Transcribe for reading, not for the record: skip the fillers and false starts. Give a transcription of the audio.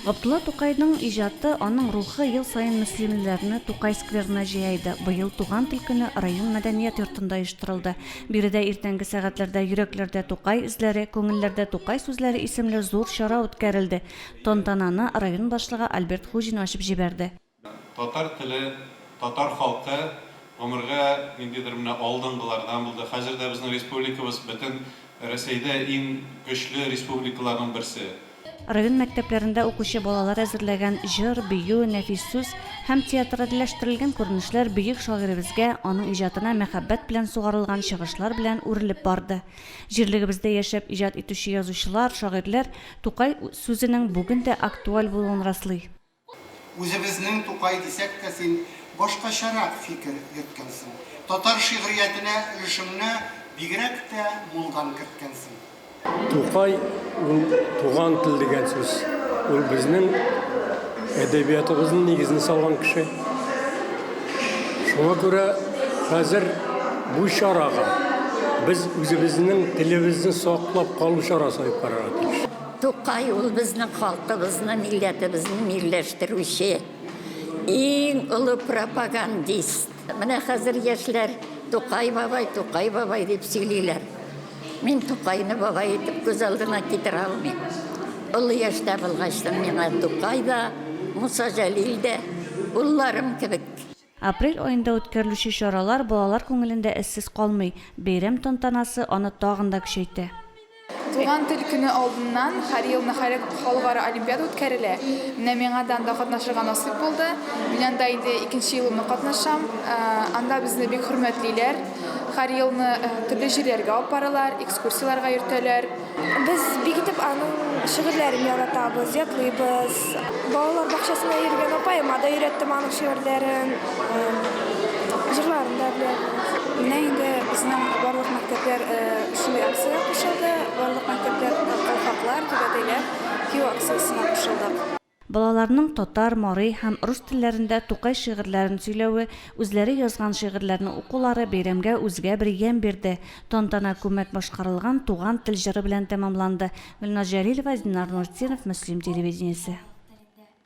Габдулла Тукайның иҗаты, аның рухы ел саен мөслимлеләрне Тукай скверына җыя иде. Быел Туган тел көне район мәдәният йортында оештырылды. Биредә иртәнге сәгатьләрдә Йөрәкләрдә Тукай эзләре, күңелләрдә Тукай сүзләре исемле зур чара үткәрелде. Тантананы район башлыгы Альберт Хуҗин ачып җибәрде. Татар теле, татар халкы гомергә ниндидер менә алдынгылардан булды. Хәзер дә безнең республикабыз бөтен Рәсәйдә иң көчле республикаларның берсе. Район мәктәпләрендә укучы балалар әзерләгән җыр, бию, нәфис сүз һәм театральләштерелгән күренешләр бөек шагыйребезгә, аның иҗатына мәхәббәт белән сугарылган чыгышлар белән үрелеп барды. Җирлегебездә яшәп иҗат итүче язучылар, шагыйрьләр Тукай сүзенең бүген дә актуаль булуын раслый. Үзебезнең Тукай дисәк тә, син башкачарак фикер йөрткәнсең. Татар шигъриятенә өлешеңне бигрәк тә мулдан керткәнсең. Тукай ул туган тел дигән сүз. Ул безнең әдәбиятыбызның нигезен салган кеше. Шуңа күрә хәзер бу чарага без үзебезнең телебезне саклап калу чарасы дип карарга тиеш. Тукай ул безнең халкыбызны, милләтебезне милләштерүче иң олы пропагандист. Менә хәзер яшьләр Тукай бабай, Тукай бабай дип сөйлиләр. Мин Тукайны бабай итеп күз алдына китерә алмыйм. Олы яшьтә булгачтын миңа Тукай да, Муса Җәлил дә улларым кебек. Апрель аенда үткәрелүче чаралар балалар күңелендә эзсез калмый, бәйрәм тантанасы аны тагын да көчәйтә. Туган тел көне алдыннан һәр елны халыкара олимпиада үткәрелә. Менә миңа да анда катнашырга насыйп булды. Мин анда инде икенче елымны катнашам. Анда безне бик хөрмәтлиләр. Һәр елны төрле җирләргә алып баралар, экскурсияләргә йөртәләр. Без бик итеп аның шигырьләрен яратабыз, ятлыйбыз. Балалар бакчасына йөргән апаема да өйрәттем аның шигырьләрен, җырларын да беләбез. Менә инде безнең барлык мәктәпләр шундый акциягә кушылды. Барлык мәктәпләр калфаклар, түбәтәйләр кию акциясенә кушылдык. Балаларның татар, мари һәм рус телләрендә Тукай шигырьләрен сөйләве, үзләре язган шигырьләрне укулары бәйрәмгә үзгә бер ямь бирде. Тантана күмәк башкарылган Туган тел җыры белән тәмамланды. Гөлназ Җәлилова, Динар Нуртдинов, Мөслим телевидениесе.